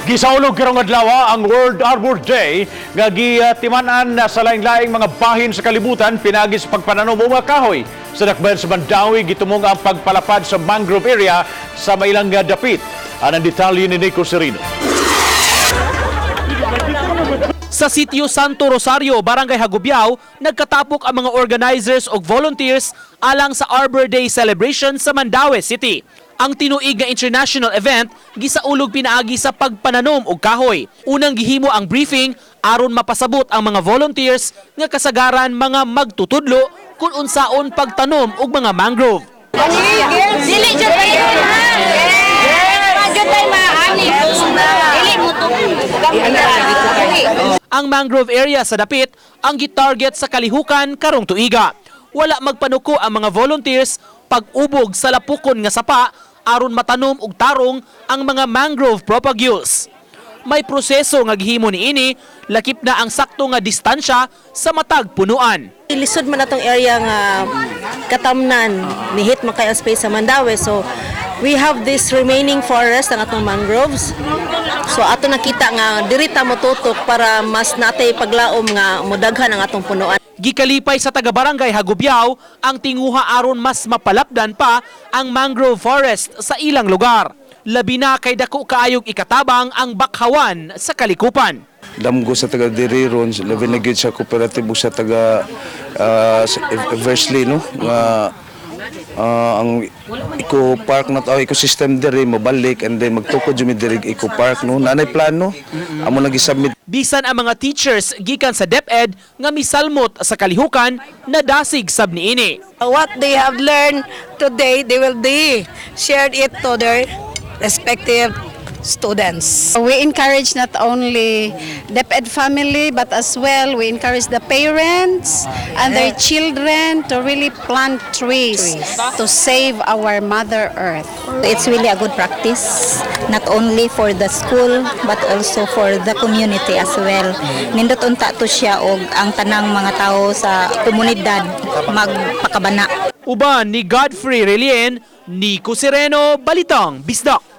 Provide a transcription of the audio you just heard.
Gisaulog karong adlaw ang World Arbor Day nga gitiman-an sa laing-laing mga bahin sa kalibutan pinaagi sa pagpananom og mga kahoy. Sa dakbayan sa Mandaue, gitumong ang pagpalapad sa mangrove area sa mailang nga dapit. Anang detalye ni Nico Serino. Sa Sitio Santo Rosario, Barangay Hagubiao, nagkatapok ang mga organizers ug volunteers alang sa Arbor Day celebration sa Mandaue City. Ang tinuig nga international event gisaulog pinaagi sa pagpananom og kahoy. Unang gihimo ang briefing aron mapasabot ang mga volunteers nga kasagaran mga magtutudlo kung unsaon pagtanom og mga mangrove. Dili jud kayo ha. Yes. Jud tay maani. Dili mo to. Ang mangrove area sa dapit ang gitarget sa kalihukan karong tuiga. Wala magpanuko ang mga volunteers pag-ubog sa lapukon nga sapa aron matanom og tarong ang mga mangrove propagules. May proseso nga gihimo niini, lakip na ang sakto nga distansya sa matag punuan. Lisod man atong area nga katamnan, nihit man kay ang space sa Mandaue. So we have this remaining forest, ang atong mangroves. So ato nakita nga diri ta motutok para mas natay paglaom nga modaghan ang atong punuan. Gikalipay sa taga-barangay Hagubiao ang tinguha aron mas mapalapdan pa ang mangrove forest sa ilang lugar. Labi na kay dako kaayog ikatabang ang bakhawan sa kalikupan. Damgo sa taga diri ron, labi na gyud sa cooperative ug sa taga sa Eversley, no, nga ang eco park na to, ecosystem diri mobalik and then magtukod jud mi diri eco park, no, nanay plano amo nang gisubmit. Bisan ang mga teachers gikan sa DepEd nga misalmot sa kalihukan, nadasig sab niini. What they have learned today, they will be shared it to their respective students. We encourage not only DepEd family, but as well we encourage the parents and their children to really plant trees to save our Mother Earth. It's really a good practice, not only for the school but also for the community as well. Nindot unta to siya og ang tanang mga tao sa komunidad magpakabana. Uban ni Godfrey Relien, Nico Sereno, Balitang Bisdak.